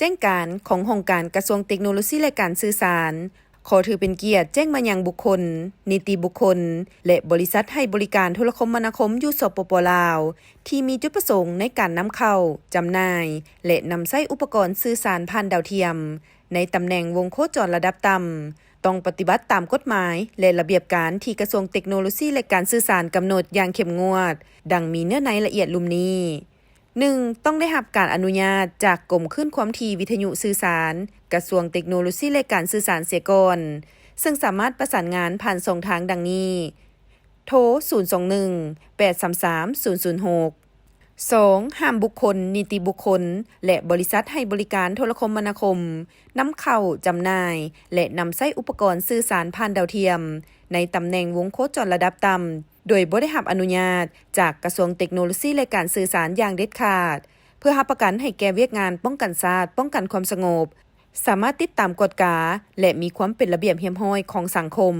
ແຈ້ງການຂອງຫ້ອງການກະຊວງເຕັກໂນໂລຊີ ແລະ ການສື່ສານ ຂໍຖືເປັນກຽດແຈ້ງມາຍັງບຸກຄົນ, ນິຕິບຸກຄົນ ແລະ ບໍລິສັດໃຫ້ບໍລິການໂທລະຄົມມະນາຄົມຢູ່ ສປປ ລາວ ທີ່ມີຈຸດປະສົງໃນການນຳເຂົ້າ, ຈຳໜ່າຍ ແລະ ນຳໃຊ້ອຸປະກອນສື່ສານຜ່ານດາວທຽມ ໃນຕຳແໜ່ງວົງໂຄຈອນລະດັບຕ່ຳ ຕ້ອງປະຕິບັດຕາມກົດໝາຍ ແລະ ລະບຽບການທີ່ກະຊວງເຕັກໂນໂລຊີ ແລະ ການສື່ສານກຳນົດຢ່າງເຂັ້ມງວດ, ດັ່ງມີເນື້ອໃນລະອຽດລຸ່ມນີ້. ໜຶ່ງ, ຕ້ອງໄດ້ຮັບການອະນຸຍາດຈາກກົມຄື້ນຄວາມຖີ່ວິທະຍຸສື່ສານ ກະຊວງເຕັກໂນໂລຊີ ແລະ ການສື່ສານເສຍກ່ອນ, ເຊິ່ງສາມາດປະສານງານຜ່ານຊ່ອງທາງດັ່ງນີ້: ໂທ ສູນສອງໜຶ່ງ ແປດສາມສາມ ສູນສູນຫົກ. ສອງ, ຫ້າມບຸກຄົນ, ນິຕິບຸກຄົນ ແລະ ບໍລິສັດໃຫ້ບໍລິການໂທລະຄົມມະນາຄົມ ນຳເຂົ້າ, ຈຳໜ່າຍ ແລະ ນຳໃຊ້ອຸປະກອນສື່ສານຜ່ານດາວທຽມ ໃນຕຳແໜ່ງວົງໂຄຈອນລະດັບຕ່ຳ ໂດຍບໍ່ໄດ້ຮັບອະນຸຍາດຈາກກະຊວງເຕັກໂນໂລຊີ ແລະ ການສື່ສານຢ່າງເດັດຂາດ, ເພື່ອຮັບປະກັນໃຫ້ແກ່ວຽກງານປ້ອງກັນຊາດ, ປ້ອງກັນຄວາມສະຫງົບ, ສາມາດຕິດຕາມກວດກາ ແລະ ມີຄວາມເປັນລະບຽບຮຽບຮ້ອຍຂອງສັງຄົມ.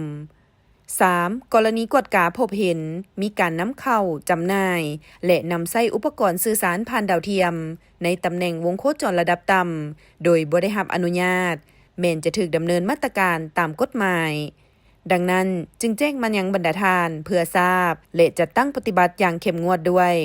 ສາມ, ກໍລະນີກວດກາພົບເຫັນມີການນຳເຂົ້າ, ຈຳໜ່າຍ ແລະ ນຳໃຊ້ອຸປະກອນສື່ສານຜ່ານດາວທຽມ ໃນຕຳແໜ່ງວົງໂຄຈອນລະດັບຕ່ຳ ໂດຍບໍ່ໄດ້ຮັບອະນຸຍາດ ແມ່ນຈະຖືກດຳເນີນມາດຕະການຕາມກົດໝາຍ. ດັ່ງນັ້ນ, ຈຶ່ງແຈ້ງມາຍັງບັນດາທ່ານເພື່ອຊາບ ແລະ ຈັດຕັ້ງປະຕິບັດຢ່າງເຂັ້ມງວດດ້ວຍ.